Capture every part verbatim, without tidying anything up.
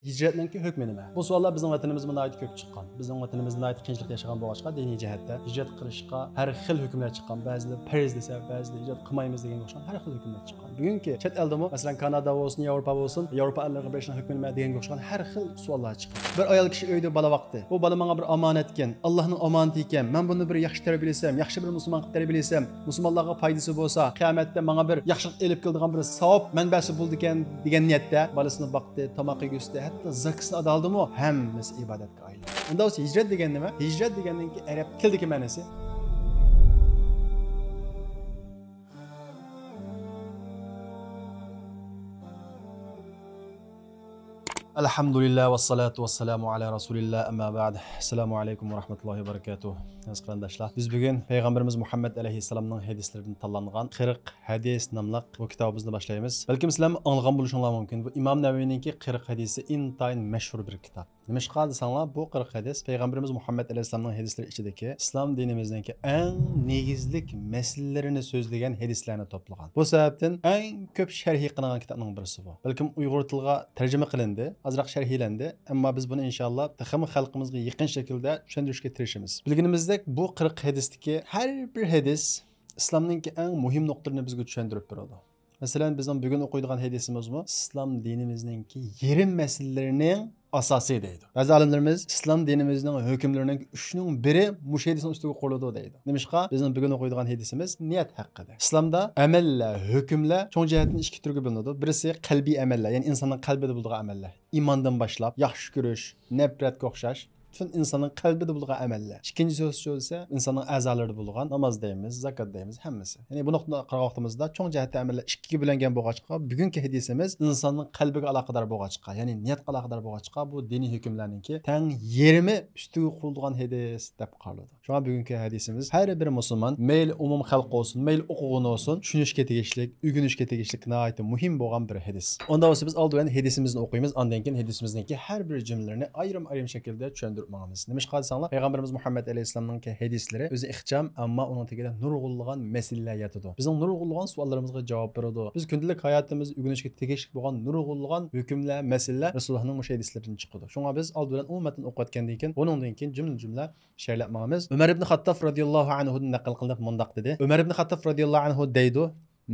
ھىجرەتنىڭكى ھۆكمى نېمە؟ بۇ سوئاللار بىزنىڭ ۋەتىنىمىزدىمۇ ناھايىتى كۆپ چىققان. بىزنىڭ ۋەتىنىمىزدە ناھايىتى قىيىنچىلىقتا ياشىغان بولغاچقا، دىنىي جەھەتتە ھىجرەت قىلىشقا ھەر خىل ھۆكۈملەر چىققان. بەزىلەر پەرز دېسە، بەزىلەر ھىجرەت قىلمايمىز دېگەنگە ئوخشىغان ھەر خىل ھۆكۈملەر چىققان. بۈگۈنكى چەت ئەلدىمۇ، مەسىلەن، كانادا بولسۇن، ياۋروپا بولسۇن، ياۋروپا ئەللىرىگە بېرىشنىڭ ھۆكمى نېمە دېگەنگە ئوخشىغان ھەر خىل سوئاللار چىققان. بىر ئايال كىشى ئۆيدە بالا باقتى. بۇ بالا ماڭا بىر ئامانەتكەن، ئاللاھنىڭ ئامانىتى ئىكەن، مەن بۇنى بىر ياخشى تەربىيەلىسەم، ياخشى بىر مۇسۇلمان قىلىپ تەربىيەلىسەم، مۇسۇلمانلارغا پايدىسى بولسا، قىيامەتتە ماڭا بىر ياخشىلىق ئېلىپ كېلىدىغان بىر ساۋاب مەنبەسى بولىدىكەن دېگەن نىيەتتە بالىسىنى باقتى، تاماق يېگۈزتتى، ھەتتا زاكىسىنى ئادالدىمۇ، ھەممىسى ئىبادەتكە ئايلاندى. ئۇندا بولسا ھىجرەت دېگەن نېمە؟ ھىجرەت دېگەننىڭكى ئەرەب تىلدىكى مەنىسى. ئەلھەمدۇلىللا ۋەسسالاتۇ ۋەسسالامۇ ئەلا رەسۇلىللا، ئەمما بەئد. ئەسسالامۇ ئەلەيكۇم ۋەرەھمەتۇللاھى ۋەبەرىكاتۇھ. ئەزىز قېرىنداشلار، بىز بۈگۈن پەيغەمبىرىمىز مۇھەممەد ئەلەيھىسسالامنىڭ ھەدىسلىرىدىن تاللانغان قىرىق ھەدىس ناملىق بۇ كىتابىمىزنى باشلايمىز. بەلكىم سىلەرمۇ ئاڭلىغان بولۇشۇڭلار مۇمكىن، بۇ ئىمام نەۋەۋىنىڭكى قىرىق ھەدىسى ئىنتايىن مەشھۇر بىر كىتاب. نېمىشقا دېسەڭلار، بۇ قىرىق ھەدىس پەيغەمبىرىمىز مۇھەممەد ئەلەيھىسسالامنىڭ ھەدىسلىرى ئىچىدىكى ئىسلام دىنىمىزنىڭكى ئەڭ نېگىزلىك مەسىلىلىرىنى سۆزلىگەن ھەدىسلەرنى توپلىغان. بۇ سەۋەبتىن ئەڭ كۆپ شەرھى قىلىنغان كىتابنىڭ بىرسى بۇ. بەلكىم ئۇيغۇر تىلىغا تەرجىمە قىلىندى، ئازراق شەرھلەندى، ئەمما بىز بۇنى ئىنشاللا تېخىمۇ خەلقىمىزگە يېقىن شەكىلدە چۈشەندۈرۈشكە تىرىشىمىز. بىلگىنىمىزدەك، بۇ قىرىق ھەدىستىكى ھەر بىر ھەدىس ئىسلامنىڭكى ئەڭ مۇھىم نۇقتىلىرىنى بىزگە چۈشەندۈرۈپ بېرىدۇ. مەسىلەن، بىزنىڭ بۈگۈن ئوقۇيدىغان ھەدىسىمىزمۇ ئىسلام دىنىمىزنىڭكى يېرىم مەسىلىلىرىنىڭ ئاساسى دەيدۇ. بەزى ئالىملىرىمىز ئىسلام دىنىمىزنىڭ ھۆكۈملىرىنىڭ ئۈچنىڭ بىرى مۇشۇ ھەدىسنىڭ ئۈستىگە قۇرۇلىدۇ دەيدۇ. نېمىشقا؟ بىزنىڭ بۈگۈن ئوقۇيدىغان ھەدىسىمىز نىيەت ھەققىدە. ئىسلامدا ئەمەللەر، ھۆكۈملەر چوڭ جەھەتتىن ئىككى تۈرگە بۆلۈنىدۇ. بىرسى قەلبىي ئەمەللەر، يەنى ئىنساننىڭ قەلبىدە بولىدىغان ئەمەللەر. ئىماندىن باشلاپ، ياخشى كۆرۈش، نەپرەتكە ئوخشاش. پۈتۈن ئىنساننىڭ قەلبىدە بولىدىغان ئەمەللەر. ئىككىنچىسى بولسا، ئىنساننىڭ ئەزالىرىدا بولىدىغان ناماز دەيمىز، زاكات دەيمىز، ھەممىسى. يەنى بۇ نۇقتىدىن قارىغان ۋاقتىمىزدا چوڭ جەھەتتە ئەمەللەر ئىككىگە بۆلۈنگەن بولغاچقا، بۈگۈنكى ھەدىسىمىز ئىنساننىڭ قەلبىگە ئالاقىدار بولغاچقا، يەنى نىيەتكە ئالاقىدار بولغاچقا، بۇ دىنىي ھۆكۈملەرنىڭكى تەڭ يېرىمى ئۈستىگە قۇرۇلىدىغان ھەدىس دەپ قارىلىدۇ. شۇڭا بۈگۈنكى ھەدىسىمىز ھەر بىر مۇسۇلمان، مەيلى ئومۇم خەلق بولسۇن، مەيلى ئوقۇغۇن بولسۇن، چۈشىنىشكە تېگىشلىك، ئۆگىنىشكە تېگىشلىك ناھايىتى مۇھىم بولغان بىر ھەدىس. ئۇندا بولسا بىز ئالدى بىلەن ھەدىسىمىزنى ئوقۇيمىز، ئاندىن كېيىن ھەدىسىمىزنىڭكى ھەر بىر جۈملىلىرىنى ئايرىم-ئايرىم شەكىلدە چۈشەندۈرۈپ ماڭىمىز. نېمىشقا دېسەڭلار، پەيغەمبىرىمىز مۇھەممەد ئەلەيھىسسالامنىڭكى ھەدىسلىرى ئۆزى ئىخچام، ئەمما ئۇنىڭ تېگىدە نۇرغۇنلىغان مەسىلىلەر ياتىدۇ. بىزنىڭ نۇرغۇنلىغان سوئاللىرىمىزغا جاۋاب بېرىدۇ. بىز كۈندىلىك ھاياتىمىزدا ئۆگىنىشكە تېگىشلىك بولغان نۇرغۇنلىغان ھۆكۈملەر، مەسىلىلەر رەسۇلۇللانىڭ مۇشۇ ھەدىسلىرىدىن چىقىدۇ. شۇڭا بىز ئالدى بىلەن ئومۇم مەتنىنى ئوقۇۋەتكەندىن كېيىن، ئۇنىڭدىن كېيىن جۈملە-جۈملە شەرھلەپ ماڭىمىز. ئۆمەر ئىبن خاتتاب رازىياللاھۇ ئەنھۇدىن نەقىل قىلىنىپ مۇنداق دېدى. ئۆمەر ئىبن خاتتاب رازىياللاھۇ ئەنھۇ دەيدۇ،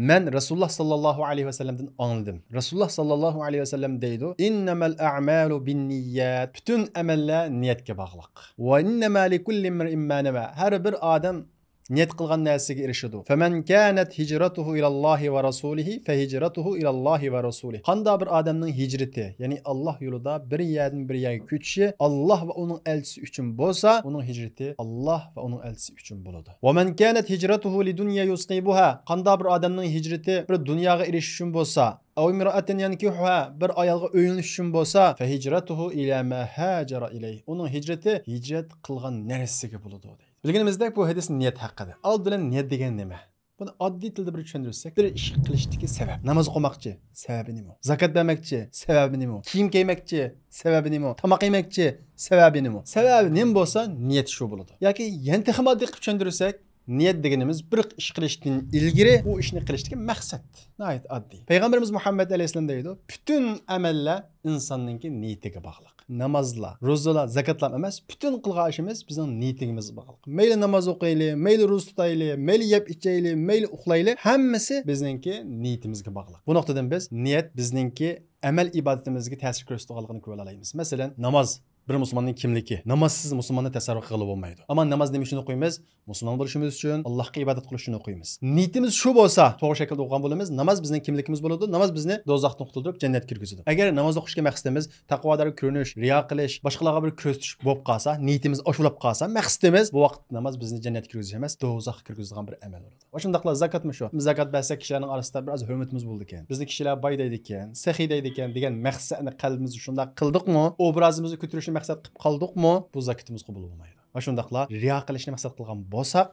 مەن رەسۇلۇللا ساللاللاھۇ ئەلەيھى ۋەسەللەمدىن ئاڭلىدىم. رەسۇلۇللا ساللاللاھۇ ئەلەيھى ۋەسەللەم دەيدۇ، ئىننەمەل ئەئمالۇ بىننىيات. پۈتۈن ئەمەللەر نىيەتكە باغلىق. ۋە ئىننەما لىكۇللى ئىمرىئىم ما نەۋا. ھەر بىر ئادەم نىيەت قىلغان نەرسىگە ئېرىشىدۇ. فەمەن كانەت ھىجرەتۇھۇ ئىلەللاھى ۋە رەسۇلىھى فەھىجرەتۇھۇ ئىلەللاھى ۋە رەسۇلىھ. قانداق بىر ئادەمنىڭ ھىجرىتى، يەنى ئاللاھ يولىدا بىر يەردىن بىر يەرگە كۆچۈشى ئاللاھ ۋە ئۇنىڭ ئەلچىسى ئۈچۈن بولسا، ئۇنىڭ ھىجرىتى ئاللاھ ۋە ئۇنىڭ ئەلچىسى ئۈچۈن بولىدۇ. ۋەمەن كانەت ھىجرەتۇھۇ لىدۇنيا يۇسىبۇھا. قانداق بىر ئادەمنىڭ ھىجرىتى بىر دۇنياغا ئېرىشىش ئۈچۈن بولسا، ئەۋ ئىمرائەتىن يەنكىھۇھا، بىر ئايالغا ئۆيلىنىش ئۈچۈن بولسا، فەھىجرەتۇھۇ ئىلە ما ھاجەرە ئىلەيھ. ئۇنىڭ ھىجرىتى ھىجرەت قىلغان نەرسىگە بولىدۇ، دەيدۇ. بىلگىنىمىزدەك، بۇ ھەدىس نىيەت ھەققىدە. ئالدى بىلەن نىيەت دېگەن نېمە؟ بۇنى ئاددىي تىلدا بىر چۈشەندۈرسەك، بىر ئىش قىلىشتىكى سەۋەب. ناماز ئوقۇماقچى، سەۋەبى نېمە؟ زاكات بەرمەكچى، سەۋەبى نېمە؟ كىيىم كىيمەكچى، سەۋەبى نېمە؟ تاماق يېمەكچى، سەۋەبى نېمە؟ سەۋەبى نېمە بولسا، نىيەت شۇ بولىدۇ. ياكى يەنە تېخىمۇ ئاددىي قىلىپ چۈشەندۈرسەك، نىيەت دېگىنىمىز بىر ئىش قىلىشتىن ئىلگىرى ئۇ ئىشنى قىلىشتىكى مەقسەت. ناھايىتى ئاددىي. پەيغەمبىرىمىز مۇھەممەد ئەلەيھىسسالام دەيدۇ، پۈتۈن ئەمەللەر ئىنساننىڭكى نىيىتىگە باغلىق. نامازلار، روزىلار، زاكاتلار ئەمەس، پۈتۈن قىلغان ئىشىمىز بىزنىڭ نىيىتىمىزگە باغلىق. مەيلى ناماز ئوقۇيلى، مەيلى روزا تۇتايلى، مەيلى يەپ ئىچەيلى، مەيلى ئۇخلايلى، ھەممىسى بىزنىڭكى نىيىتىمىزگە باغلىق. بۇ نۇقتىدىن بىز نىيەت بىزنىڭكى ئەمەل ئىبادىتىمىزگە تەسىر كۆرسىتىدىغانلىقىنى كۆرۈۋالالايمىز. مەسىلەن، ناماز بىر مۇسۇلماننىڭ كىملىكى. نامازسىز مۇسۇلماننى تەسەۋۋۇر قىلغىلى بولمايدۇ. ئەمما ناماز نېمە ئۈچۈن ئوقۇيمىز؟ مۇسۇلمان بولۇشىمىز ئۈچۈن، ئاللاھقا ئىبادەت قىلىش ئۈچۈن ئوقۇيمىز. نىيىتىمىز شۇ بولسا، توغرا شەكىلدە ئوقۇغان بولىمىز. ناماز بىزنىڭ كىملىكىمىز بولىدۇ، ناماز بىزنى دوزاختىن قۇتۇلدۇرۇپ، جەننەتكە كىرگۈزىدۇ. ئەگەر ناماز ئوقۇشتىكى مەقسىتىمىز تەقۋادارغا كۆرۈنۈش، رىيا قىلىش، باشقىلارغا بىر كۆرسىتىش بولۇپ قالسا، نىيىتىمىز ئاشۇ بولۇپ قالسا، مەقسىتىمىز، بۇ ۋاقىت ناماز بىزنى جەننەتكە كىرگۈزۈش ئەمەس، دوزاخقا كىرگۈزىدىغان بىر ئەمەل بولىدۇ. ۋە شۇنداقلا زاكاتمۇ شۇ. زاكات بەرسەك، كىشىلەرنىڭ ئارىسىدا بىرئاز ھۆرمىتىمىز بولىدىكەن. بىزنى كىشىلەر باي دەيدىكەن، سېخىي دەيدىكەن دېگەن مەقسەتنى قەلبىمىزدە شۇنداق قىلدۇقمۇ، ئوبرازىمىزنى كۆتۈرۈشنى مەقسەت قىلىپ قالدۇقمۇ، بۇ زاكىتىمىز قوبۇل بولمايدۇ. ۋە شۇنداقلا رىيا قىلىشنى مەقسەت قىلغان بولساق،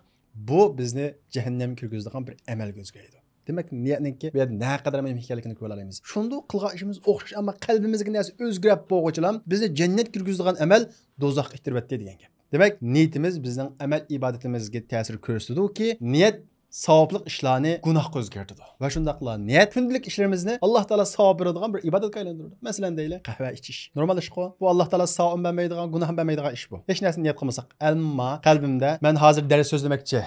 بۇ بىزنى جەھەننەمگە كىرگۈزىدىغان بىر ئەمەلگە ئۆزگىرىدۇ. دېمەك، نىيەتنىڭكى بۇ يەردە نەقەدەر مۇھىم ئىكەنلىكىنى كۆرۈۋالالايمىز. شۇنداق قىلغان ئىشىمىز ئوخشاش، ئەمما قەلبىمىزگە نەرسە ئۆزگىرەپ بولغۇچىلا، بىزنى جەننەتكە كىرگۈزىدىغان ئەمەل دوزاخقا ئىتتىرىۋەتتى دېگەن گەپ. دېمەك، نىيىتىمىز بىزنىڭ ئەمەل ئىبادىتىمىزگە تەسىر كۆرسىتىدۇكى، نىيەت ساۋابلىق ئىشلارنى گۇناھقا ئۆزگەرتىدۇ. ۋە شۇنداقلا نىيەت كۈندىلىك ئىشلىرىمىزنى ئاللا تائالا ساۋاب بېرىدىغان بىر ئىبادەتكە ئايلاندۇرىدۇ. مەسىلەن دەيلى، قەھۋە ئىچىش. نورمال ئىشقۇ. بۇ ئاللا تائالا ساۋابمۇ بەرمەيدىغان، گۇناھمۇ بەرمەيدىغان ئىش بۇ. ھېچ نەرسىنى نىيەت قىلمىساق. ئەمما قەلبىمدە مەن ھازىر دەرس سۆزلىمەكچى،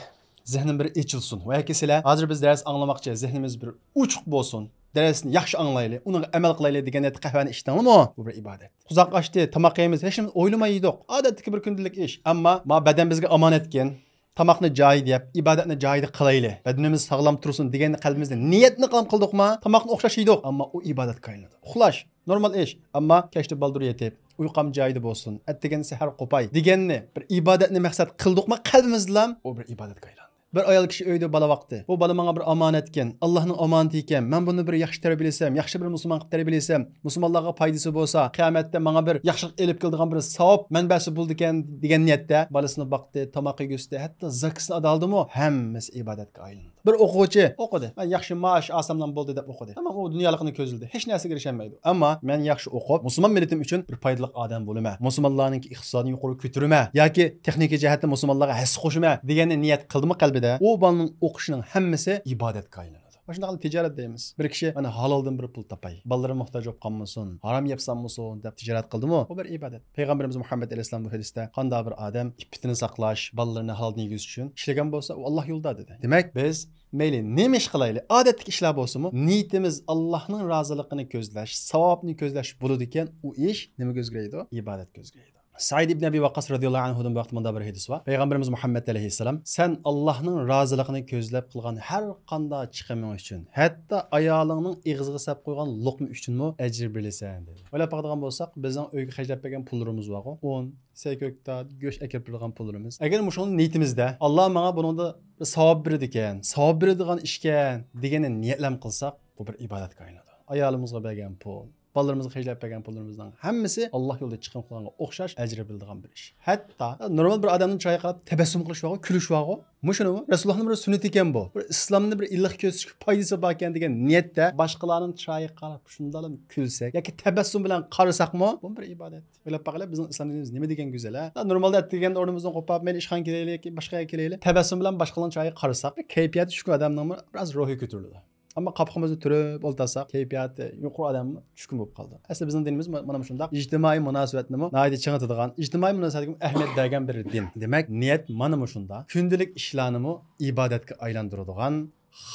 زېھنىم بىر ئېچىلسۇن. ۋە ياكى سىلەر ھازىر بىز دەرس ئاڭلىماقچى، زېھنىمىز بىر ئوچۇق بولسۇن. دەرسنى ياخشى ئاڭلايلى، ئۇنىڭغا ئەمەل قىلايلى دېگەن نىيەتتە قەھۋەنى ئىچتىڭلىمۇ؟ بۇ بىر ئىبادەت. ئۇزاق ئاچتى، تاماق يەيمىز، ھېچنېمە ئويلىماي يېدۇق. ئادەتتىكى بىر كۈندىلىك ئىش. ئەمما ما بەدەن بىزگە ئامانەتكەن. تاماقنى جايىدا يەپ، ئىبادەتنى جايىدا قىلايلى، بەدىنىمىز ساغلام تۇرسۇن دېگەننى قەلبىمىزدە نىيەتنى قىلغان قىلدۇقما، تاماقنى ئوخشاش يېدۇق، ئەمما ئۇ ئىبادەتكە ئايلىنىدۇ. ئۇخلاش، نورمال ئىش، ئەمما كەچتە بالدۇر يېتىپ، ئۇيقۇم جايىدا بولسۇن، ئەتىگەن سەھەر قوپاي دېگەننى، بىر ئىبادەتنى مەقسەت قىلدۇقما قەلبىمىزدىلا، ئۇ بىر ئىبادەتكە ئايلاندى. بىر ئايال كىشى ئۆيدە بالا باقتى. بۇ بالا ماڭا بىر ئامانەتكەن، ئاللانىڭ ئامانىتى ئىكەن، مەن بۇنى بىر ياخشى تەربىيەلىسەم، ياخشى بىر مۇسۇلمان قىلىپ تەربىيەلىسەم، مۇسۇلمانلارغا پايدىسى بولسا، قىيامەتتە ماڭا بىر ياخشىلىق ئېلىپ كېلىدىغان بىر ساۋاب مەنبەسى بولىدىكەن دېگەن نىيەتتە بالىسىنى باقتى، تاماق يېگۈزدى، ھەتتا زاكىسىنى ئادالدىمۇ، ھەممىسى ئىبادەتكە ئايلىنىدۇ. بىر ئوقۇغۇچى ئوقۇدى، مەن ياخشى مائاش ئالساملا بولدى دەپ ئوقۇدى. تامام، ئۇ دۇنيالىقنى كۆزلىدى، ھېچ نەرسىگە ئېرىشەلمەيدۇ. ئەمما مەن ياخشى ئوقۇپ، مۇسۇلمان مىللىتىم ئۈچۈن بىر پايدىلىق ئادەم بولىمەن، مۇسۇلمانلارنىڭكى ئىقتىسادىنى يۇقىرى كۆتۈرىمەن ياكى تېخنىكا جەھەتتە مۇسۇلمانلارغا ھەسسە قوشىمەن دېگەننى نىيەت قىلدىمۇ قەلبىدە، ئۇ بالىنىڭ ئوقۇشىنىڭ ھەممىسى ئىبادەتكە ئايلىنىدۇ. مۇشۇنداق تىجارەت دەيمىز. بىر كىشى، مانا، ھالالدىن بىر پۇل تاپاي، بالىلىرىم موھتاج بولۇپ قالمىسۇن، ھارام يەپ سالمىسۇن دەپ تىجارەت قىلدىمۇ، بۇ بىر ئىبادەت. پەيغەمبىرىمىز مۇھەممەد ئەلەيھىسسالام بۇ ھەدىستە، قانداق بىر ئادەم ئىپپىتىنى ساقلاش، بالىلىرىنى ھالالدىن يېگۈزۈش ئۈچۈن ئىشلىگەن بولسا، ئۇ ئاللا يولىدا دېدى. دېمەك، بىز مەيلى نېمە ئىش قىلايلى، ئادەتتىكى ئىشلار بولسىمۇ، نىيىتىمىز ئاللانىڭ رازىلىقىنى كۆزلەش، ساۋابنى كۆزلەش بولىدىكەن، ئۇ ئىش نېمىگە ئۆزگىرەيدۇ؟ ئىبادەتكە ئۆزگىرەيدۇ. سەئىد ئىبن ئەبى ۋەققاس رەزىياللاھۇ ئەنھۇدىن بۇ ھەقتە مۇنداق بىر ھەدىس بار. پەيغەمبىرىمىز مۇھەممەد ئەلەيھىسسالام، سەن ئاللاھنىڭ رازىلىقىنى كۆزلەپ قىلغان ھەر قانداق چىقىمىڭ ئۈچۈن، ھەتتا ئايالىڭنىڭ ئېغىزىغا سەپ قويغان لوقما ئۈچۈنمۇ ئەجىر بېرىلىسەن، دېدى. ئويلاپ باقىدىغان بولساق، بىزنىڭ ئۆيگە خەجلەپ بەرگەن پۇللىرىمىز بارغۇ، ئۇن، سەي-كۆكتات، گۆش ئەكەپ بېرىدىغان پۇللىرىمىز. ئەگەر مۇشۇنى نىيىتىمىزدە، ئاللا ماڭا بۇنىڭدا ساۋاب بېرىدىكەن، ساۋاب بېرىدىغان ئىشكەن دېگەننى نىيەتلەم قىلساق، بۇ بىر ئىبادەتكە ئايلىنىدۇ. ئايالىمىزغا بەرگەن پۇل، بالىلىرىمىزغا خەجلەپ بەرگەن پۇللىرىمىزنىڭ ھەممىسى ئاللا يولىدا چىقىم قىلغانغا ئوخشاش ئەجىر بېرىلىدىغان بىر ئىش. ھەتتا نورمال بىر ئادەمنىڭ چىرايىغا قاراپ تەبەسسۇم قىلىش بارغۇ، كۈلۈش بارغۇ. مۇشۇنىمۇ رەسۇلۇللاھنىڭ بىر سۈننىتى ئىكەن بۇ. بىر ئىسلامنى بىر ئىللىق كۆرسىتىشكە پايدىسى باركەن دېگەن نىيەتتە باشقىلارنىڭ چىرايىغا قاراپ شۇنداقلا كۈلسەك ياكى تەبەسسۇم بىلەن قارىساقمۇ، بۇمۇ بىر ئىبادەت. ئويلاپ باققىلى، بىزنىڭ ئىسلام دىنىمىز نېمە دېگەن گۈزەل، ھە؟ نورمالدا ئەتىگەن ئورنىمىزدىن قوپاپ، مەيلى ئىشخانىغا كېلەيلى ياكى باشقا يەرگە كېلەيلى، تەبەسسۇم بىلەن باشقىلارنىڭ چىرايىغا قارىساق، كەيپىياتى چۈشكۈن ئادەمنىڭمۇ بىراز روھى كۆتۈرۈلىدۇ. ئەمما قاپىقىمىزنى تۈرۈپ ئولتۇرساق، كەيپىياتى يۇقىرى ئادەم چۈشكۈن بولۇپ قالىدۇ. ئەسلى بىزنىڭ دىنىمىز مانا مۇشۇنداق ئىجتىمائىي مۇناسىۋەتنىمۇ ناھايىتى چىڭىتىدىغان، ئىجتىمائىي مۇناسىۋەتكە ئەھمىيەت بەرگەن بىر دىن. دېمەك، نىيەت مانا مۇشۇنداق كۈندىلىك ئىشلارنىمۇ ئىبادەتكە ئايلاندۇرىدىغان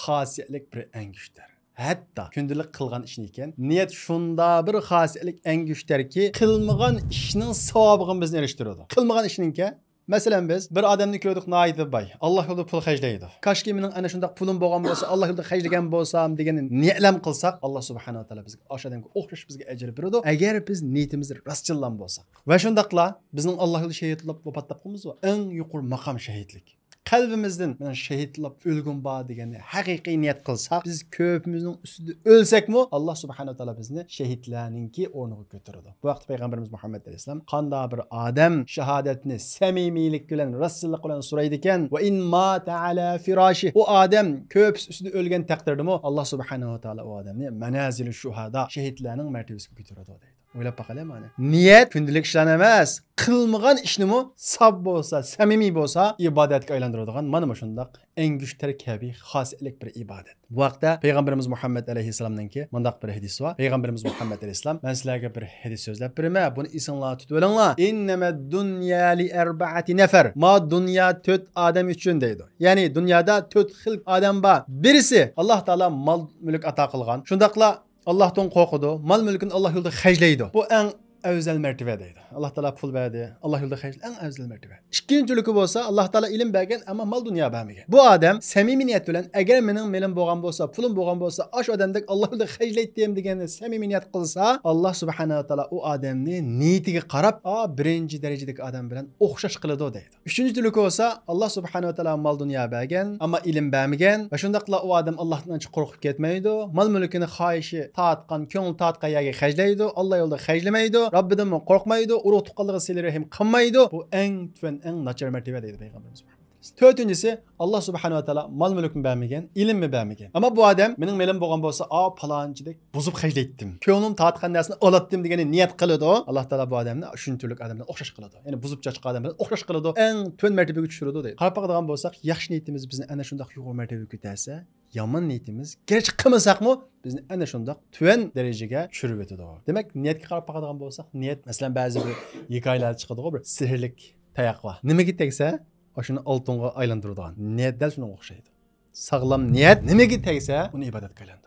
خاسىيەتلىك بىر ئەڭگۈشتەر. ھەتتا كۈندىلىك قىلغان ئىشنىكەن، نىيەت شۇنداق بىر خاسىيەتلىك ئەڭگۈشتەركى، قىلمىغان ئىشنىڭ ساۋابىغا بىزنى ئېرىشتۈرىدۇ. قىلمىغان ئىشنىڭكە، مەسىلەن، بىز بىر ئادەمنى كۆردۇق، ناھايىتى باي، ئاللا يولىدا پۇل خەجلەيدۇ. كاشكى مېنىڭ ئەنە شۇنداق پۇلۇم بولغان بولسا، ئاللا يولىدا خەجلىگەن بولسام دېگەننى نىيەتلەم قىلساق، ئاللا سۇبھانەھۇ ۋە تائالا بىزگە ئاشۇ ئادەمگە ئوخشاش بىزگە ئەجىر بېرىدۇ، ئەگەر بىز نىيىتىمىزنى راستچىللام بولساق. ۋە شۇنداقلا بىزنىڭ ئاللا يولىدا شېھىتلەپ ۋاپات تاپقىنىمىز بار، ئەڭ يۇقىرى ماقام شېھىتلىك. قەلبىمىزدىن مېنىڭ شېھىتلەپ ئۆلگۈم بار دېگەننى ھەقىقىي نىيەت قىلساق، بىز كۆپىمىزنىڭ ئۈستىدە ئۆلسەكمۇ، ئاللا سۇبھانەھۇ ۋە تائالا بىزنى شېھىتلەرنىڭكى ئورنىغا كۆتۈرىدۇ. بۇ ھەقتە پەيغەمبىرىمىز مۇھەممەد ئەلەيھىسسالام، قانداق بىر ئادەم شاھادەتنى سەمىمىيلىك بىلەن، راستچىللىق بىلەن سورايدىكەن، ۋە ئىن ماتا ئەلا فىراشى، ئۇ ئادەم كۆرپىسى ئۈستىدە ئۆلگەن تەقدىردىمۇ، ئاللا سۇبھانەھۇ ۋە تائالا ئۇ ئادەمنى مەنازىلۇ شۇھادا، شېھىتلەرنىڭ مەرتىۋىسىگە كۆتۈرىدۇ، دەيدۇ. ئويلاپ باقايلى مانا. نىيەت كۈندىلىك ئىشلارنى ئەمەس، قىلمىغان ئىشنىمۇ ساپ بولسا، سەمىمىي بولسا، ئىبادەتكە ئايلاندۇرىدىغان مانا مۇشۇنداق ئەڭگۈشتەر كەبى خاسىيەتلىك بىر ئىبادەت. بۇ ھەقتە پەيغەمبىرىمىز مۇھەممەد ئەلەيھىسسالامنىڭكى مۇنداق بىر ھەدىسى بار. پەيغەمبىرىمىز مۇھەممەد ئەلەيھىسسالام، مەن سىلەرگە بىر ھەدىس سۆزلەپ بېرىمەن، بۇنى ئېسىڭلارغا تۇتۇۋېلىڭلار. ئىننەمەد دۇنيا لىئەربەئەتى نەفەر. ما دۇنيا تۆت ئادەم ئۈچۈن دەيدۇ. يەنى دۇنيادا تۆت خىل ئادەم بار. بىرسى، ئاللا تائالا مال مۈلۈك ئاتا قىلغان. شۇنداقلا ئاللاھتىن قورقىدۇ، مال مۈلكىنى ئاللا يولىدا خەجلەيدۇ. بۇ ئەڭ ئەۋزەل مەرتىۋە دەيدۇ. ئاللا تائالا پۇل بەردى، ئاللا يولىدا خەجلە، ئەڭ ئەۋزەل مەرتىۋە. ئىككىنچى تۈركۈ بولسا، ئاللا تائالا ئىلىم بەرگەن، ئەمما مال دۇنيا بەرمىگەن. بۇ ئادەم سەمىمىي نىيەت بىلەن، ئەگەر مېنىڭ مېلىم بولغان بولسا، پۇلۇم بولغان بولسا، ئاشۇ ئادەمدەك ئاللا يولىدا خەجلەيتتىم دېگەننى سەمىمىي نىيەت قىلسا، ئاللا سۇبھانەھۇ ۋە تائالا ئۇ ئادەمنى نىيىتىگە قاراپ، ئا، بىرىنچى دەرىجىدىكى ئادەم بىلەن ئوخشاش قىلىدۇ دەيدۇ. ئۈچىنچى تۈركى بولسا، ئاللا سۇبھانەھۇ ۋە تائالا مال دۇنيا بەرگەن، ئەمما ئىلىم بەرمىگەن ۋە شۇنداقلا ئۇ ئادەم ئاللاھتىن ئانچە قورقۇپ كەتمەيدۇ. مال مۈلكىنى خاھىشى تارتقان، كۆڭلى تارتقان يەرگە خەجلەيدۇ. ئاللا يولىدا خەجلىمەيدۇ. رەببىدىنمۇ قورقمايدۇ. ئۇرۇق تۇغقانلىقىغا سىلە رەھىم قىلمايدۇ. بۇ ئەڭ تۆۋەن، ئەڭ ناچار مەرتىۋە دەيدۇ پەيغەمبىرىمىز. تۆتىنچىسى، ئاللا سۇبھانەھۇ ۋە تائالا مال مۈلۈكمۇ بەرمىگەن، ئىلىممۇ بەرمىگەن. ئەمما بۇ ئادەم مېنىڭ مېلىم بولغان بولسا، ئا، پالانچىدەك بۇزۇپ خەجلەيتتىم، كۆڭلۈم تارتقان نەرسىنى ئالاتتىم دېگەننى نىيەت قىلىدۇ. ئاللا تائالا بۇ ئادەمنى شۇنچە تۈرلۈك ئادەم بىلەن ئوخشاش قىلىدۇ. يەنى بۇزۇپ چاچقان ئادەم بىلەن ئوخشاش قىلىدۇ. ئەڭ تۆۋەن مەرتىبىگە چۈشۈرىدۇ دەيدۇ. قاراپ باقىدىغان بولساق، ياخشى نىيىتىمىز بىزنى ئەنە شۇنداق يۇقىرى مەرتىبىگە كۆتەرسە، يامان نىيىتىمىز گەرچە قىلمىساقمۇ بىزنى ئەنە شۇنداق تۆۋەن دەرىجىگە چۈشۈرۈۋېتىدۇ. دېمەك، نىيەتكە قاراپ باقىدىغان بولساق، نىيەت، مەسىلەن، بەزى بىر ھېكايىلەردە چىقىدىغۇ، بىر سېھىرلىك تاياق بار. نېمىگە تەگسە، ئاشۇنى ئالتۇنغا ئايلاندۇرىدىغان. نىيەت دەل شۇنىڭغا ئوخشايدۇ. ساغلام نىيەت نېمىگە تەگسە، ئۇنى ئىبادەتكە ئايلاندۇرىدۇ.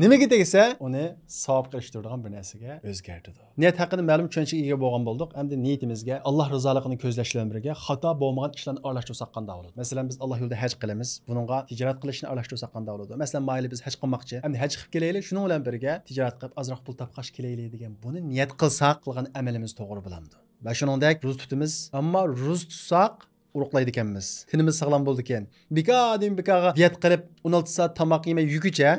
نېمىگە تەگسە، ئۇنى ساۋابقا ئېرىشتۈرىدىغان بىر نەرسىگە ئۆزگەرتىدۇ. نىيەت ھەققىدە مەلۇم چۈشەنچىگە ئىگە بولغان بولدۇق. ئەمدى نىيىتىمىزگە ئاللا رىزالىقىنى كۆزلەش بىلەن بىرگە خاتا بولمىغان ئىشلارنى ئارىلاشتۇرساق قانداق بولىدۇ؟ مەسىلەن، بىز ئاللا يولىدا ھەج قىلىمىز، بۇنىڭغا تىجارەت قىلىشنى ئارىلاشتۇرساق قانداق بولىدۇ؟ مەسىلەن، مايلى بىز ھەج قىلماقچى، ئەمدى ھەج قىلىپ كېلەيلى، شۇنىڭ بىلەن بىرگە تىجارەت قىلىپ ئازراق پۇل تاپقاچ كېلەيلى دېگەن بۇنى نىيەت قىلساق، قىلغان ئەمىلىمىز توغرا بولامدۇ؟ ۋە شۇنىڭدەك روزا تۇتىمىز، ئەمما روزا تۇتساق، ئورۇقلايدىكەنمىز. تېنىمىز ساغلام بولىدىكەن. بىكاردىن بىكارغا دىيەت قىلىپ، ئون ئالتە سائەت تاماق يېمەي يۈرگۈچە،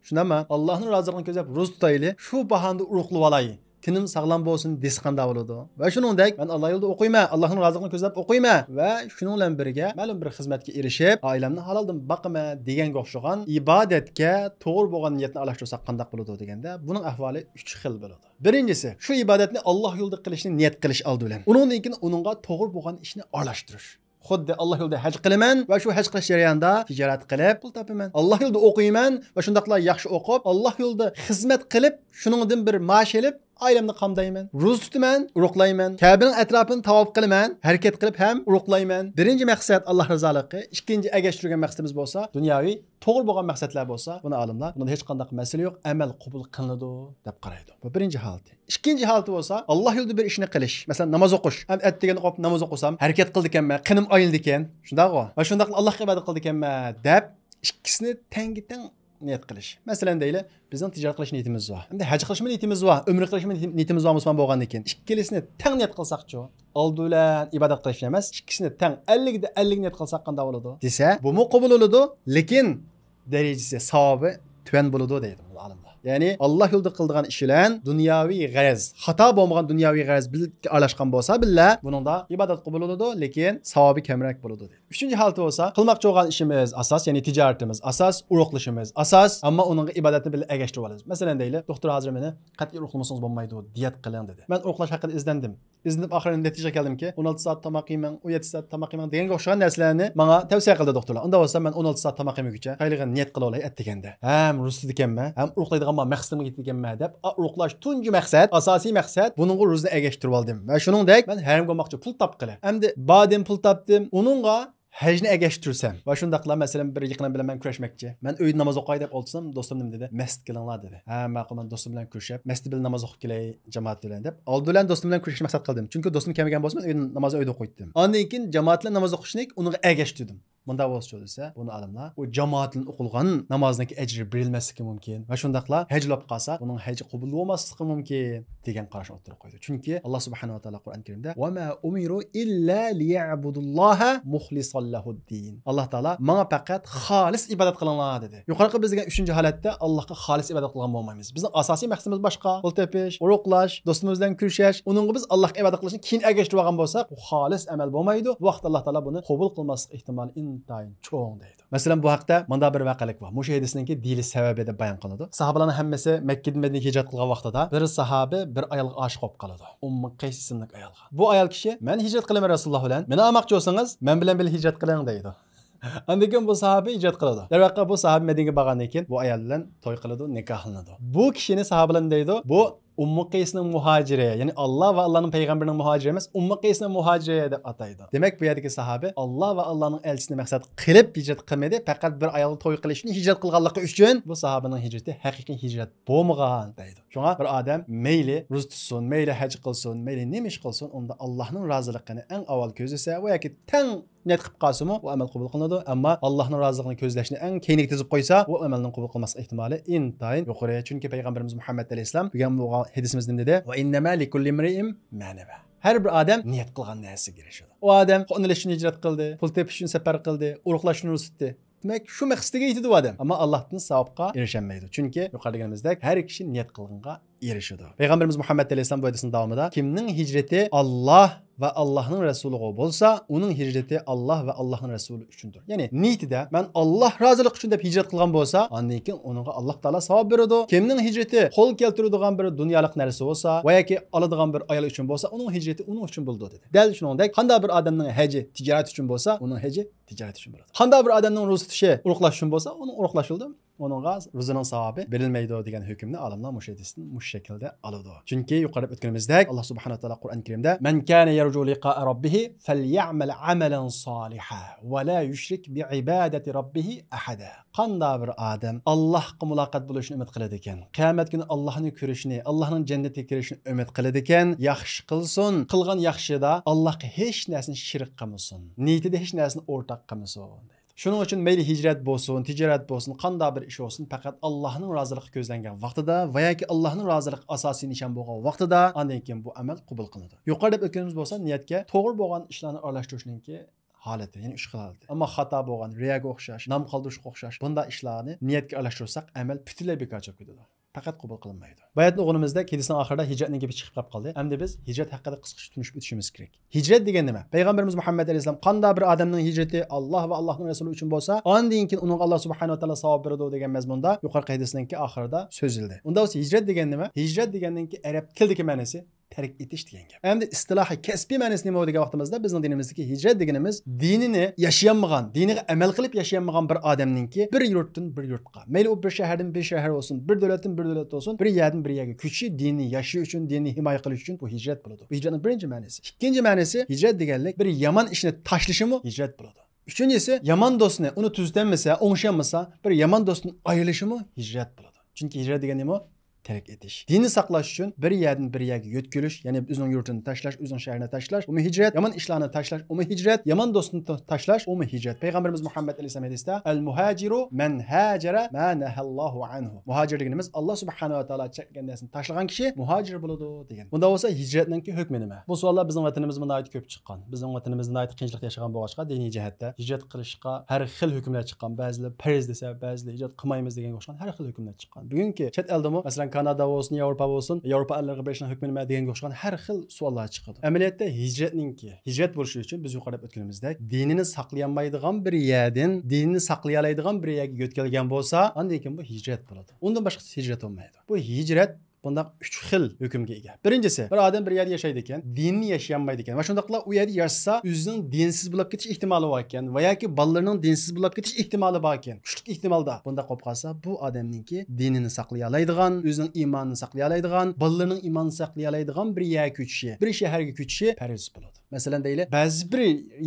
شۇنداقمۇ؟ ئاللانىڭ رازىلىقىنى كۆزلەپ روزا تۇتايلى، شۇ باھانىدا ئورۇقلىۋالاي، تېنىم ساغلام بولسۇن دېسە قانداق بولىدۇ؟ ۋە شۇنىڭدەك، مەن ئاللا يولىدا ئوقۇيمەن، ئاللانىڭ رازىلىقىنى كۆزلەپ ئوقۇيمەن ۋە شۇنىڭ بىلەن بىرگە مەلۇم بىر خىزمەتكە ئېرىشىپ، ئائىلەمنى ھالالدىن باقىمەن دېگەنگە ئوخشىغان ئىبادەتكە توغرا بولغان نىيەتنى ئارىلاشتۇرساق قانداق بولىدۇ دېگەندە، بۇنىڭ ئەھۋالى ئۈچ خىل بولىدۇ. بىرىنچىسى، شۇ ئىبادەتنى ئاللا يولىدا قىلىشنى نىيەت قىلىش ئالدى بىلەن. ئۇنىڭدىن كېيىن ئۇنىڭغا توغرا بولغان ئىشنى ئارىلاشتۇرۇش. خۇددى ئاللا يولىدا ھەج قىلىمەن ۋە شۇ ھەج قىلىش جەريانىدا تىجارەت قىلىپ پۇل تاپىمەن. ئاللا يولىدا ئوقۇيمەن ۋە شۇنداقلا ياخشى ئوقۇپ، ئاللا يولىدا خىزمەت قىلىپ، شۇنىڭدىن بىر مائاش ئېلىپ، ئائىلەمنى قامدايمەن. روزا تۇتىمەن، ئورۇقلايمەن. كەبىنىڭ ئەتراپىنى تاۋاپ قىلىمەن، ھەرىكەت قىلىپ ھەم ئورۇقلايمەن. بىرىنچى مەقسەت ئاللا رىزالىقى، ئىككىنچى ئەگەشتۈرگەن مەقسىتىمىز بولسا دۇنياۋى توغرا بولغان مەقسەتلەر بولسا، بۇنى ئالىملار، بۇنىڭدا ھېچقانداق مەسىلە يوق، ئەمەل قوبۇل قىلىنىدۇ، دەپ قارايدۇ. بۇ بىرىنچى ھالىتى. ئىككىنچى ھالىتى بولسا، ئاللا يولىدا بىر ئىشنى قىلىش. مەسىلەن، ناماز ئوقۇش. ھەم ئەتىگەن ئوقۇپ ناماز ئوقۇسام، ھەرىكەت قىلىدىكەنمەن، قېنىم ئايلىنىدىكەن. شۇنداقغۇ؟ ۋە شۇنداقلا ئاللاغا ئىبادەت قىلىدىكەنمەن، دەپ ئىككىسىنى تەڭگە تەڭ نىيەت قىلىش. مەسىلەن، دەيلى، بىزنىڭ تىجارەت قىلىش نىيىتىمىز بار. ئەمدى ھەج قىلىشمۇ نىيىتىمىز بار، ئۆمرە قىلىشمۇ نىيىتىم-، نىيىتىمىز بار مۇسۇلمان بولغاندىن كېيىن. ئىككىلىسىنى تەڭ نىيەت قىلساقچۇ؟ ئالدى بىلەن ئىبادەت قىلىشنى ئەمەس، ئىككىسىنى تەڭ ئەللىكتە ئەللىك نىيەت قىلساق قانداق بولىدۇ؟ دېسە، بۇمۇ قوبۇل بولىدۇ، لېكىن دەرىجىسى، ساۋابى تۆۋەن بولىدۇ دەيدۇ بۇ ئالىملار. يەنى ئاللا يولىدا قىلىدىغان ئىش بىلەن دۇنياۋى غەرەز، خاتا بولمىغان دۇنياۋى غەرەز بىللە ئارىلاشقان بولسا بىللە، بۇنىڭدا ئىبادەت قوبۇل بولىدۇ، لېكىن ساۋابى كەمرەك بولىدۇ دەيدۇ. ئۈچىنچى ھالىتى بولسا، قىلماقچى بولغان ئىشىمىز ئاساس، يەنى تىجارىتىمىز ئاساس، ئورۇقلىشىمىز ئاساس، ئەمما ئۇنىڭغا ئىبادەتنى بىللە ئەگەشتۈرۈۋالىمىز. مەسىلەن، دەيلى، دوختۇر ھازىر مېنى قەتئىي ئورۇقلىمىسىڭىز بولمايدۇ، دىيەت قىلىڭ دېدى. مەن ئورۇقلاش ھەققىدە ئىزدەندىم. ئىزدىنىپ ئاخىرى نەتىجىگە كەلدىمكى، ئون ئالتە سائەت تاماق يېمەڭ، ئون يەتتە سائەت تاماق يېمەڭ دېگەنگە ئوخشىغان نەرسىلەرنى ماڭا تەۋسىيە قىلدى دوختۇرلار. ئۇنداق بولسا مەن ئون ئالتە سائەت تاماق يېمىگۈچە خەيرىگە نىيەت قىلىۋالاي ئەتىگەندە. ھەم روزا تۇتىدىكەنمەن، ھەم ئورۇقلايدىغان مەقسىتىمگە يېتىدىكەنمەن دەپ، ئا، ئورۇقلاش تۇنجى مەقسەت، ئاساسىي مەقسەت، بۇنىڭغا روزىنى ئەگەشتۈرۈۋالدىم. ۋە شۇنىڭدەك مەن ھەرەمگە بولماقچى پۇل تاپقىلى. ئەمدى بادىن پۇل تاپتىم، ئۇنىڭغا ھەجنى ئەگەشتۈرسەم ۋە شۇنداقلا، مەسىلەن، بىر يېقىنىم بىلەن مەن كۈرەشمەكچى. مەن ئۆيدە ناماز ئوقۇي دەپ ئولتۇرسام، دوستۇم نېمە دېدى؟ مەسچىتكە كېلىڭلار دېدى. ھە، ماقۇل، مەن دوستۇم بىلەن كۆرۈشۈپ، مەسچىتتە بىللە ناماز ئوقۇپ كېلەي جامائەت بىلەن دەپ، ئالدى بىلەن دوستۇم بىلەن كۆرۈشۈشنى مەقسەت قىلدىم. چۈنكى دوستۇم كەلمىگەن بولسا، مەن ئۆيدە نامازنى ئۆيدە ئوقۇيتتىم. ئاندىن كېيىن جامائەت بىلەن ناماز ئوقۇشنى ئۇنىڭغا ئەگەشتۈردۈم. مۇنداق بولسىچۇ دېسە، بۇنى ئالىملار، ئۇ جامائەت بىلەن ئوقۇلغان نامازنىڭكى ئەجرى بېرىلمەسلىكى مۇمكىن ۋە شۇنداقلا ھەج بولۇپ قالسا، ئۇنىڭ ھەجى قوبۇل بولماسلىقى مۇمكىن دېگەن قاراشنى ئوتتۇرىغا قويدى. چۈنكى ئاللا سۇبھانەھۇ ۋە تائالا قۇرئان كەرىمدە، «وما أمروا إلا ليعبدوا الله مخلصا له الدين». ئاللا تائالا، «ماڭا پەقەت خالىس ئىبادەت قىلىڭلار» دېدى. يۇقىرىقى بىز دېگەن ئۈچىنچى ھالەتتە ئاللاغا خالىس ئىبادەت قىلغان بولمايمىز. بىزنىڭ ئاساسىي مەقسىتىمىز باشقا. پۇل تېپىش، ئورۇقلاش، دوستىمىز بىلەن كۆرۈشۈش، ئۇنىڭغا بىز ئاللاغا ئىبادەت قىلىشنى كېيىن ئەگەشتۈرۈۋالغان بولساق، بۇ خالىس ئەمەل بولمايدۇ. بۇ ۋاقىتتا ئاللا تائالا بۇنى قوبۇل قىلماسلىق ئېھتىمالى ئىنتايىن چوڭ دەيدۇ. مەسىلەن، بۇ ھەقتە مۇنداق بىر ۋەقەلىك بار. مۇشۇ ھەدىسنىڭكى دېيىلىش سەۋەبى دەپ بايان قىلىنىدۇ. ساھابىلەرنىڭ ھەممىسى مەككىدىن مەدىنىگە ھىجرەت قىلغان ۋاقتىدا بىر ساھابە بىر ئايالغا ئاشىق بولۇپ قالىدۇ. ئۇممۇ قەيس ئىسىملىك ئايالغا. بۇ ئايال كىشى، «مەن ھىجرەت قىلىمەن رەسۇلۇللا بىلەن، مېنى ئالماقچى بولسىڭىز، مەن بىلەن بىللە ھىجرەت قىلىڭ» دەيدۇ. ئاندىن كېيىن بۇ ساھابە ھىجرەت قىلىدۇ. دەرۋەقە، بۇ ساھابە مەدىنىگە بارغاندىن كېيىن بۇ ئايال بىلەن توي قىلىدۇ، نىكاھلىنىدۇ. بۇ كىشىنى ساھابىلەر دەيدۇ، بۇ ئۇممۇ قەيسنىڭ مۇھاجىرى، يەنى ئاللا ۋە ئاللانىڭ پەيغەمبىرىنىڭ مۇھاجىرى ئەمەس، ئۇممۇ قەيسنىڭ مۇھاجىرى دەپ ئاتايدۇ. دېمەك، بۇ يەردىكى ساھابە ئاللا ۋە ئاللانىڭ ئەلچىسىنى مەقسەت قىلىپ ھىجرەت قىلمىدى، پەقەت بىر ئايالغا توي قىلىشنى ھىجرەت قىلغانلىقى ئۈچۈن بۇ ساھابىنىڭ ھىجرىتى ھەقىقىي ھىجرەت بولمىغان دەيدۇ. شۇڭا بىر ئادەم مەيلى روزا تۇتسۇن، مەيلى ھەج قىلسۇن، مەيلى نېمە ئىش قىلسۇن، ئۇندا ئاللانىڭ رازىلىقىنى ئەڭ ئاۋۋال كۆزلىسە، ئۇ ياكى تەڭ نىيەت قىلىپ قالسىمۇ، ئۇ ئەمەل قوبۇل قىلىنىدۇ. ئەمما ئاللاھنىڭ رازىلىقىنى كۆزلەشنى ئەڭ كەينىگە تىزىپ قويسا، ئۇ ئەمەلنىڭ قوبۇل قىلماسلىق ئېھتىمالى ئىنتايىن يۇقىرى. چۈنكى پەيغەمبىرىمىز مۇھەممەد ئەلەيھىسسالام بۈگۈن بۇ ھەدىسىمىزدە نېمە دېدى؟ «وإنما لكل امرئ ما نوى». ھەر بىر ئادەم نىيەت قىلغان نەرسىگە ئېرىشىدۇ. ئۇ ئادەم قوت ئېلىش ئۈچۈن ھىجرەت قىلدى، پۇل تېپىش ئۈچۈن سەپەر قىلدى، ئورۇقلاش ئۈچۈن روزا تۇتتى. دېمەك، شۇ مەقسىتىگە يېتىدۇ ئادەم. ئەمما ئاللاھتىن ساۋابقا ئېرىشەلمەيدۇ. چۈنكى يۇقىرىدا دېگىنىمىزدەك، ھەر كىشى نىيەت قىلغىنىغا ئېرىشىدۇ. پەيغەمبىرىمىز مۇھەممەد ئەلەيھىسسالام بۇ ھەدىسنىڭ داۋامىدا، كىمنىڭ ھىجرىتى ئاللاھ ۋە ئاللاھنىڭ رەسۇلىغا بولسا، ئۇنىڭ ھىجرىتى ئاللاھ ۋە ئاللاھنىڭ رەسۇلى ئۈچۈندۇر. يەنى نىيىتىدە مەن ئاللاھ رازىلىقى ئۈچۈن دەپ ھىجرەت قىلغان بولسا، ئاندىن كېيىن ئۇنىڭغا ئاللاھ تائالا ساۋاب بېرىدۇ. كىمنىڭ ھىجرىتى قول كەلتۈرىدىغان بىر دۇنيالىق نەرسە بولسا ۋە ياكى ئالىدىغان بىر ئايال ئۈچۈن بولسا، ئۇنىڭ ھىجرىتى ئۇنىڭ ئۈچۈن بولىدۇ، دېدى. دەل شۇنىڭدەك، قانداق بىر ئادەمنىڭ ھەجى تىجارەت ئۈچۈن بولسا، ئۇنىڭ ھەجى تىجارەت ئۈچۈن بولىدۇ. قانداق بىر ئادەمنىڭ روزا تۇتۇشى ئۇرۇقلاش ئۈچۈن بولسا، ئۇنىڭ ئۇرۇقلاش بولىدۇ. ئۇنىڭغا روزىنىڭ ساۋابى بېرىلمەيدۇ دېگەن ھۆكۈمنى ئالىملار مۇشۇ ھەدىستىن مۇشۇ شەكىلدە ئالىدۇ. چۈنكى يۇقىرىدا ئۆتكىنىمىزدەك، ئاللاھ سۇبھانەھۇ ۋە تائالا قۇرئان كەرىمدە، مەن كانە يەرجۇ لىقائە رەببىھى فەليەئمەل ئەمەلەن سالىھا ۋە لا يۇشرىك بىئىبادەتى رەببىھى ئەھەدە. قانداق بىر ئادەم ئاللاھقا مۇلاقات بولۇشنى ئۈمىد قىلىدىكەن، قىيامەت كۈنى ئاللاھنى كۆرۈشنى، ئاللاھنىڭ جەننىتىگە كىرىشنى ئۈمىد قىلىدىكەن، ياخشى قىلسۇن، قىلغان ياخشىدا ئاللاھقا ھېچ نەرسىنى شېرىك قىلمىسۇن، نىيىتىدە ھېچ نەرسىنى ئورتاق قىلمىسۇن، دەيدۇ. شۇنىڭ ئۈچۈن مەيلى ھىجرەت بولسۇن، تىجارەت بولسۇن، قانداق بىر ئىش بولسۇن، پەقەت ئاللاھنىڭ رازىلىقى كۆزلەنگەن ۋاقتىدا ۋە ياكى ئاللاھنىڭ رازىلىقى ئاساسىي نىشان بولغان ۋاقتىدا، ئاندىن كېيىن بۇ ئەمەل قوبۇل قىلىنىدۇ. يۇقىرىدا دەپ ئۆتكىنىمىز بولسا، نىيەتكە توغرا بولغان ئىشلارنى ئارىلاشتۇرۇشنىڭكى ھالىتى، يەنى ئۈچ خىل ھالىتى. ئەمما خاتا بولغان، رىياگە ئوخشاش، نام قالدۇرۇشقا ئوخشاش بۇنداق ئىشلارنى نىيەتكە ئارىلاشتۇرساق، ئەمەل پۈتۈنلەي بىكار چىقىپ كېتىدۇ. پەقەت قوبۇل قىلىنمايدۇ. باياتىن ئوقۇغىنىمىزدەك، ھەدىسنىڭ ئاخىرىدا ھىجرەتنىڭ گېپى چىقىپ قاپ قالدى. ئەمدى بىز ھىجرەت ھەققىدە قىسقىچە تونۇشۇپ ئۆتۈشىمىز كېرەك. ھىجرەت دېگەن نېمە؟ پەيغەمبىرىمىز مۇھەممەد ئەلەيھىسسالام، قانداق بىر ئادەمنىڭ ھىجرىتى ئاللاھ ۋە ئاللاھنىڭ رەسۇلى ئۈچۈن بولسا، ئاندىن كېيىن ئۇنىڭغا ئاللاھ سۇبھانەھۇ ۋە تائالا ساۋاب بېرىدۇ، دېگەن مەزمۇندا يۇقىرىقى ھەدىسنىڭكى ئاخىرىدا سۆزلىدى. ئۇندا بولسا ھىجرەت دېگەن نېمە؟ ھىجرەت دېگەننىڭكى ئەرەب تىلىدىكى مەنىسى تەرك ئېتىش دېگەن گەپ. ئەمدى ئىستىلاھىي، كەسپىي مەنىسى نېمە دېگەن ۋاقتىمىزدا، بىزنىڭ دىنىمىزدىكى ھىجرەت دېگىنىمىز دىنىنى ياشىيالمىغان، دىنىغا ئەمەل قىلىپ ياشىيالمىغان بىر ئادەمنىڭكى بىر يۇرتتىن بىر يۇرتقا، مەيلى ئۇ بىر شەھەردىن بىر شەھەر بولسۇن، بىر دۆلەتتىن بىر دۆلەت بولسۇن، بىر يەردىن بىر يەرگە كۆچۈشى، دىنىنى ياشىيىش ئۈچۈن، دىنىنى ھىمايە قىلىش ئۈچۈن، بۇ ھىجرەت بولىدۇ. بۇ ھىجرەتنىڭ بىرىنچى مەنىسى. ئىككىنچى مەنىسى، ھىجرەت دېگەنلىك بىر يامان ئىشنى تاشلىشىمۇ ھىجرەت بولىدۇ. ئۈچىنچىسى، يامان دوستنى، ئۇنى تۈزىتەلمىسە، ئوڭشىيالمىسا، بىر يامان دوستتىن ئايرىلىشىمۇ ھىجرەت بولىدۇ. چۈنكى ھىجرەت دېگەن نېمە؟ تەرك ئېتىش. دىننى ساقلاش ئۈچۈن بىر يەردىن بىر يەرگە يۆتكىلىش، يەنى ئۆزىنىڭ يۇرتىنى تاشلاش، ئۆزىنىڭ شەھىرىنى تاشلاش، ئۇمۇ ھىجرەت. يامان ئىشلارنى تاشلاش، ئۇمۇ ھىجرەت. يامان دوستنى تا-، تاشلاش، ئۇمۇ ھىجرەت. پەيغەمبىرىمىز مۇھەممەد ئەلەيھىسسالام ھەدىستە، «ئەل-مۇھاجىرۇ مەن ھاجەرە ما نەھەللاھۇ ئەنھۇ.» مۇھاجىر دېگىنىمىز، ئاللا سۇبھانەھۇ ۋە تائالا چەكلىگەن نەرسىنى تاشلىغان كىشى مۇھاجىر بولىدۇ، دېگەن. بۇندا بولسا ھىجرەتنىڭكى ھۆكمى نېمە؟ بۇ سوئاللار بىزنىڭ ۋەتىنىمىزدە ناھايىتى كۆپ چىققان. بىزنىڭ ۋەتىنىمىزدە ناھايىتى قىيىنچىلىق ياشىغان بولغاچقا، دىنىي جەھەتتە ھىجرەت قىلىشقا ھەر خىل ھۆكۈملەر چىققان. بەزىلەر پەرز دېسە، بەزىلەر ھىجرەت قىلمايمىز دېگەنگە ئوخشىغان ھەر خىل ھۆكۈملەر چىققان. بۈگۈنكى چەت ئەلدىمۇ، مەسىلەن، كانادا بولسۇن، ياۋروپا بولسۇن، ياۋروپا ئەللىرىگە بېرىشنىڭ ھۆكمى نېمە دېگەنگە ئوخشىغان ھەر خىل سوئاللار چىقىدۇ. ئەمەلىيەتتە ھىجرەتنىڭكى، ھىجرەت بولۇشى ئۈچۈن بىز يۇقىرىدا ئۆتكىنىمىزدەك، دىنىنى ساقلىيالمايدىغان بىر يەردىن دىنىنى ساقلىيالايدىغان بىر يەرگە يۆتكەلگەن بولسا، ئاندىن كېيىن بۇ ھىجرەت بولىدۇ. ئۇندىن باشقىسى ھىجرەت بولمايدۇ. بۇ ھىجرەت بۇنداق ئۈچ خىل ھۆكۈمگە ئىگە. بىرىنچىسى، بىر ئادەم بىر يەردە ياشايدىكەن، دىنىنى ياشىيالمايدىكەن ۋە شۇنداقلا ئۇ يەردە ياشىسا، ئۆزىنىڭ دىنسىز بولۇپ كېتىش ئېھتىمالى باركەن ۋە ياكى بالىلىرىنىڭ دىنسىز بولۇپ كېتىش ئېھتىمالى باركەن. كۈچلۈك ئېھتىمالدا. بۇنداق بولۇپ قالسا، بۇ ئادەمنىڭكى دىنىنى ساقلىيالايدىغان، ئۆزىنىڭ ئىمانىنى ساقلىيالايدىغان، بالىلىرىنىڭ ئىمانىنى ساقلىيالايدىغان بىر يەرگە كۆچۈشى، بىر شەھەرگە كۆچۈشى پەرز بولىدۇ. مەسىلەن دەيلى، بەزى بىر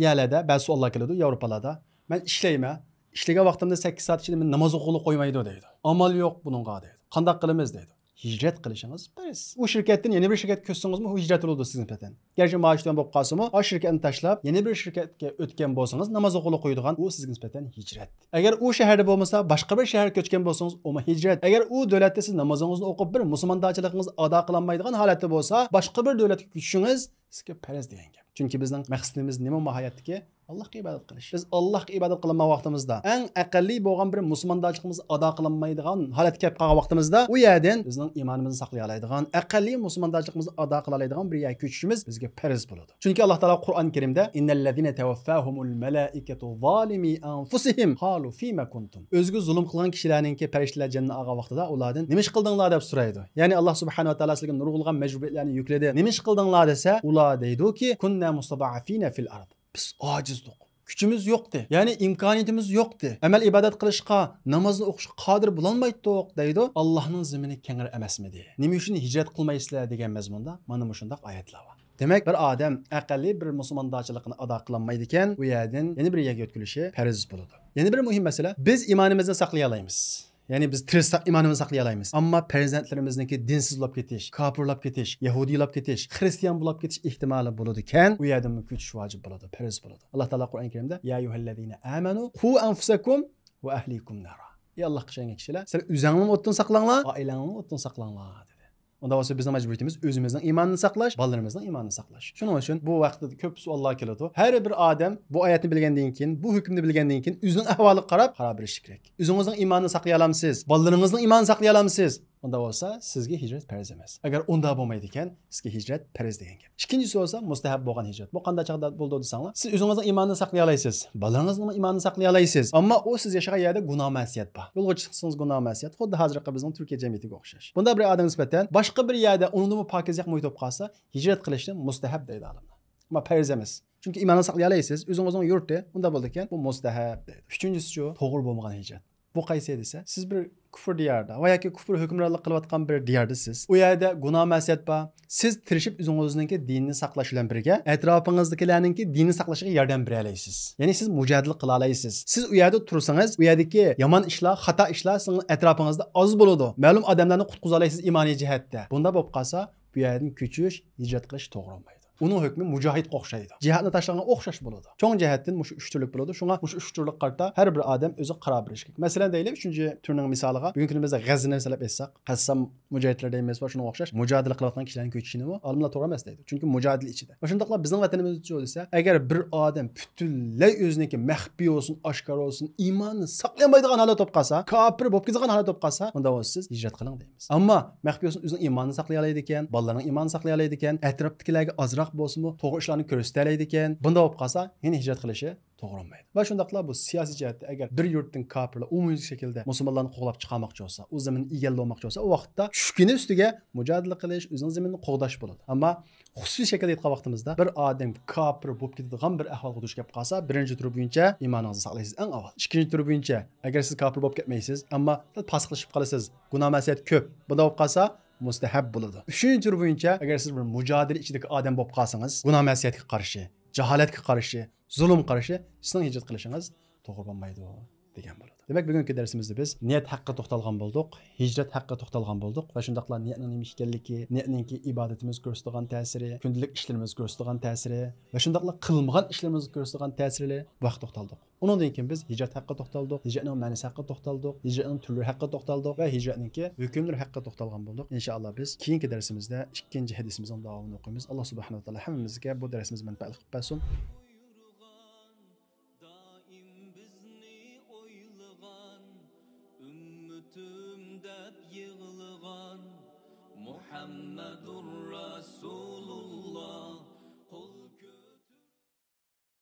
يەرلەردە، بەزى سوئاللار كېلىدۇ ياۋروپالاردا. مەن ئىشلەيمەن، ئىشلىگەن ۋاقتىمدا سەككىز سائەت ئىچىدە مېنى ناماز ئوقۇغىلى قويمايدۇ دەيدۇ. ئامال يوق بۇنىڭغا دەيدۇ. قانداق قىلىمىز دەيدۇ. ھىجرەت قىلىشىڭىز پەرز. ئۇ شىركەتتىن يەنە بىر شىركەتكە كۆچسىڭىزمۇ، ئۇ ھىجرەت بولىدۇ سىزگە نىسبەتەن. گەرچە مائاش تۆۋەن بولۇپ قالسىمۇ، ئا شىركەتنى تاشلاپ، يەنە بىر شىركەتكە ئۆتكەن بولسىڭىز، ناماز ئوقۇغىلى قويىدىغان، ئۇ سىزگە نىسبەتەن ھىجرەت. ئەگەر ئۇ شەھەردە بولمىسا، باشقا بىر شەھەرگە كۆچكەن بولسىڭىز، ئۇمۇ ھىجرەت. ئەگەر ئۇ دۆلەتتە سىز نامىزىڭىزنى ئوقۇپ، بىر مۇسۇلماندارچىلىقىڭىز ئادا قىلالمايدىغان ھالەتتە بولسا، باشقا بىر دۆلەتكە كۆچۈشىڭىز سىزگە پەرز دېگەن گەپ. چۈنكى بىزنىڭ مەقسىتىمىز نېمە ماھىيەتتىكى؟ ئاللاھقا ئىبادەت قىلىش. بىز ئاللاھقا ئىبادەت قىلمىغان ۋاقتىمىزدا، ئەڭ ئەقەللىي بولغان بىر مۇسۇلماندارچىلىقىمىز ئادا قىلالمايدىغان ھالەتكە كەپ قالغان ۋاقتىمىزدا، ئۇ يەردىن بىزنىڭ ئىمانىمىزنى ساقلىيالايدىغان، ئەقەللىي مۇسۇلماندارچىلىقىمىزنى ئادا قىلالايدىغان بىر يەرگە كۆچۈشىمىز بىزگە پەرز بولىدۇ. چۈنكى ئاللاھ تائالا قۇرئان كەرىمدە، «إن الذين توفاهم الملائكة ظالمي أنفسهم قالوا فيم كنتم.» ئۆزىگە زۇلۇم قىلغان كىشىلەرنىڭكى پەرىشتىلەر جېنىنى ئالغان ۋاقتىدا ئۇلاردىن، «نېمە ئىش قىلدىڭلار؟» دەپ سورايدۇ. يەنى ئاللاھ سۇبھانەھۇ ۋە تائالا سىلەرگە نۇرغۇنلىغان مەجبۇرىيەتلەرنى يۈكلىدى. «نېمە ئىش قىلدىڭلار؟» دېسە، ئۇلار دەيدۇكى، «كنا مستضعفين في الأرض.» بىز ئاجىزدۇق. كۈچىمىز يوقتى. يەنى ئىمكانىيىتىمىز يوقتى. ئەمەل ئىبادەت قىلىشقا، نامازنى ئوقۇشقا قادىر بولالمايتتۇق، دەيدۇ. ئاللاھنىڭ زېمىنى كەڭرى ئەمەسمىدى؟ نېمە ئۈچۈن ھىجرەت قىلمايسىلەر دېگەن مەزمۇندا مانا مۇشۇنداق ئايەتلەر بار. دېمەك، بىر ئادەم ئەقەللىي بىر مۇسۇلماندارچىلىقىنى ئادا قىلالمايدىكەن، ئۇ يەردىن يەنە بىر يەرگە يۆتكىلىشى پەرز بولىدۇ. يەنە بىر مۇھىم مەسىلە، بىز ئىمانىمىزنى ساقلىيالايمىز. يەنى بىز تىرىشساق ئىمانىمىزنى ساقلىيالايمىز. ئەمما پەرزەنتلىرىمىزنىڭكى دىنسىز بولۇپ كېتىش، كاپىرلاپ كېتىش، يەھۇدىيلاپ كېتىش، خرىستىيان بولۇپ كېتىش ئېھتىمالى بولىدىكەن، ئۇ يەردىنمۇ كۆچۈش ۋاجىپ بولىدۇ، پەرز بولىدۇ. ئاللاھ تائالا قۇرئان كەرىمدە، يا أيها الذين آمنوا قوا أنفسكم وأهليكم نارا. ئەي ئاللاھقا ئىشەنگەن كىشىلەر، سىلەر ئۆزەڭلارمۇ ئوتتىن ساقلاڭلار، ئائىلەڭلارمۇ ئوتتىن ساقلاڭلار، دېدى. ئۇندا بولسا بىزنىڭ مەجبۇرىيىتىمىز ئۆزىمىزنىڭ ئىمانىنى ساقلاش، بالىلىرىمىزنىڭ ئىمانىنى ساقلاش. شۇنىڭ ئۈچۈن بۇ ۋاقىتتا كۆپ سوئاللار كېلىدۇ. ھەر بىر ئادەم بۇ ئايەتنى بىلگەندىن كېيىن، بۇ ھۆكۈمنى بىلگەندىن كېيىن ئۆزىنىڭ ئەھۋالىغا قاراپ قارار بېرىشى كېرەك. ئۆزىڭىزنىڭ ئىمانىنى ساقلىيالامسىز؟ بالىلىرىڭىزنىڭ ئىمانىنى ساقلىيالامسىز؟ ئۇنداق بولسا سىزگە ھىجرەت پەرز ئەمەس. ئەگەر ئۇنداق بولمايدىكەن، سىزگە ھىجرەت پەرز دېگەن گەپ. ئىككىنچىسى بولسا مۇستەھەب بولغان ھىجرەت. بۇ قانداق چاغدا بولىدۇ دېسەڭلار، سىز ئۆزىڭىزنىڭ ئىمانىنى ساقلىيالايسىز، بالىڭىزنىڭ ئىمانىنى ساقلىيالايسىز، ئەمما ئۇ سىز ياشىغان يەردە گۇناھ مەسىيەت بار. يولغا چىقسىڭىز گۇناھ مەسىيەت، خۇددى ھازىرقى بىزنىڭ تۈركىيە جەمئىيىتىگە ئوخشاش. بۇنداق بىر ئادەمگە نىسبەتەن باشقا بىر يەردە ئۇنىڭدىنمۇ پاكىز ياق مۇھىت بولۇپ قالسا، ھىجرەت قىلىشنى مۇستەھەب دەيدۇ ئالىملار. ئەمما پەرز ئەمەس. چۈنكى ئىماننى ساقلىيالايسىز، ئۆزىڭىزنىڭ يۇرتى، ئۇنداق بولىدىكەن، بۇ مۇستەھەب دەيدۇ. ئۈچىنچىسىچۇ، توغرا بولمىغان ھىجرەت. بۇ قايسى دېسە، سىز بىر كۇفر دىيارىدا ۋە ياكى كۇفر ھۆكۈمرانلىق قىلىۋاتقان بىر دىياردا سىز. ئۇ يەردە گۇناھ مەسىيەت بار. سىز تىرىشىپ ئۆزىڭىزنىڭكى دىنىنى ساقلاش بىلەن بىرگە، ئەتراپىڭىزدىكىلەرنىڭكى دىنىنى ساقلىشىغا ياردەم بېرەلەيسىز. يەنى سىز مۇجادىلە قىلالايسىز. سىز ئۇ يەردە تۇرسىڭىز، ئۇ يەردىكى يامان ئىشلار، خاتا ئىشلار سىزنىڭ ئەتراپىڭىزدا ئاز بولىدۇ. مەلۇم ئادەملەرنى قۇتقۇزالايسىز ئىمانىي جەھەتتە. بۇنداق بولۇپ قالسا، بۇ يەردىن كۆچۈش، ھىجرەت قىلىش توغرا بولمايدۇ. ئۇنىڭ ھۆكمى مۇجاھىدقا ئوخشايدۇ. جىھادنى تاشلىغانغا ئوخشاش بولىدۇ. چوڭ جەھەتتىن مۇشۇ ئۈچ تۈرلۈك بولىدۇ. شۇڭا مۇشۇ ئۈچ تۈرلۈككە قارىتا ھەر بىر ئادەم ئۆزى قارار بېرىشى كېرەك. مەسىلەن، دەيلى، ئۈچىنچى تۈرنىڭ مىسالىغا، بۈگۈنكى كۈنىمىزدە غەززىنى سېلىپ ئېيتساق، قەسسام مۇجاھىدلار دەيمىز، شۇنىڭغا ئوخشاش مۇجادىلە قىلىۋاتقان كىشىلەرنى كۆچۈشىنىمۇ ئالىملار توغرا ئەمەس دەيدۇ. چۈنكى مۇجادىلە ئىچىدە. ۋە شۇنداقلا بىزنىڭ ۋەتىنىمىزدىچۇ دېسە، ئەگەر بىر ئادەم پۈتۈنلەي ئۆزىنىڭكى مەخپىي بولسۇن، ئاشكارا بولسۇن، ئىمانىنى ساقلىيالمايدىغان ھالەت بولۇپ قالسا، كاپىر بولۇپ كېتىدىغان ھالەت بولۇپ قالسا، ئۇنداق بولسا سىز ھىجرەت قىلىڭ دەيمىز. ئەمما مەخپىي بولسۇن، ئۆزىنىڭ ئىمانىنى ساقلىيالايدىكەن، بالىلارنىڭ ئىمانىنى ساقلىيالايدىكەن، ئەتراپتىكىلەرگە ئازراق بولسىمۇ توغرا ئىشلارنى كۆرسىتەلەيدىكەن، بۇنداق بولۇپ قالسا، يەنە ھىجرەت قىلىشى توغرا بولمايدۇ. ۋە شۇنداقلا بۇ سىياسىي جەھەتتە ئەگەر بىر يۇرتتىن كاپىرلار ئومۇميۈزلۈك شەكىلدە مۇسۇلمانلارنى قوغلاپ چىقارماقچى بولسا، ئۇ زېمىننى ئىگىلەپ ئالماقچى بولسا، ئۇ ۋاقىتتا چۈشكىنى ئۈستىگە مۇجادىلە قىلىش، ئۆزىنىڭ زېمىنىنى قوغداش بولىدۇ. ئەمما خۇسۇسىي شەكىلدە ئېيتقان ۋاقتىمىزدا، بىر ئادەم كاپىر بولۇپ كېتىدىغان بىر ئەھۋالغا دۇچ كەپ قالسا، بىرىنچى تۈر بويىچە ئىمانىڭىزنى ساقلايسىز ئەڭ ئاۋۋال. ئىككىنچى تۈر بويىچە، ئەگەر سىز كاپىر بولۇپ كەتمەيسىز، ئەمما پاسىقلىشىپ قالىسىز، گۇناھ مەسىيەت كۆپ، بۇنداق بولۇپ قالسا، مۇستەھەب بولىدۇ. ئۈچىنچى تۈر بويىچە، ئەگەر سىز بىر مۇجادىلە ئىچىدىكى ئادەم بولۇپ قالسىڭىز، گۇناھ مەسىيەتكە قارشى، جاھالەتكە قارشى، زۇلۇم قارشى، سىزنىڭ ھىجرەت قىلىشىڭىز توغرا بولمايدۇ دېگەن بولىدۇ. دېمەك، بۈگۈنكى دەرسىمىزدە بىز نىيەت ھەققىدە توختالغان بولدۇق، ھىجرەت ھەققىدە توختالغان بولدۇق ۋە شۇنداقلا نىيەتنىڭ نېمە ئىكەنلىكى، نىيەتنىڭكى ئىبادىتىمىزگە كۆرسىتىدىغان تەسىرى، كۈندىلىك ئىشلىرىمىزگە كۆرسىتىدىغان تەسىرى ۋە شۇنداقلا قىلمىغان ئىشلىرىمىزغا كۆرسىتىدىغان تەسىرى، بۇ ھەققىدە توختالدۇق. ئۇنىڭدىن كېيىن بىز ھىجرەت ھەققىدە توختالدۇق، ھىجرەتنىڭ مەنىسى ھەققىدە توختالدۇق، ھىجرەتنىڭ تۈرلىرى ھەققىدە توختالدۇق ۋە ھىجرەتنىڭكى ھۆكۈملىرى ھەققىدە توختالغان بولدۇق. ئىنشائاللا، بىز كېيىنكى دەرسىمىزدە ئىككىنچى ھەدىسىمىزنىڭ داۋامىنى ئوقۇيمىز. ئاللا سۇبھانەھۇ ۋە تائالا ھەممىمىزگە بۇ دەرسىمىز مەنپەئەتلىك قىلىپ بەرسۇن.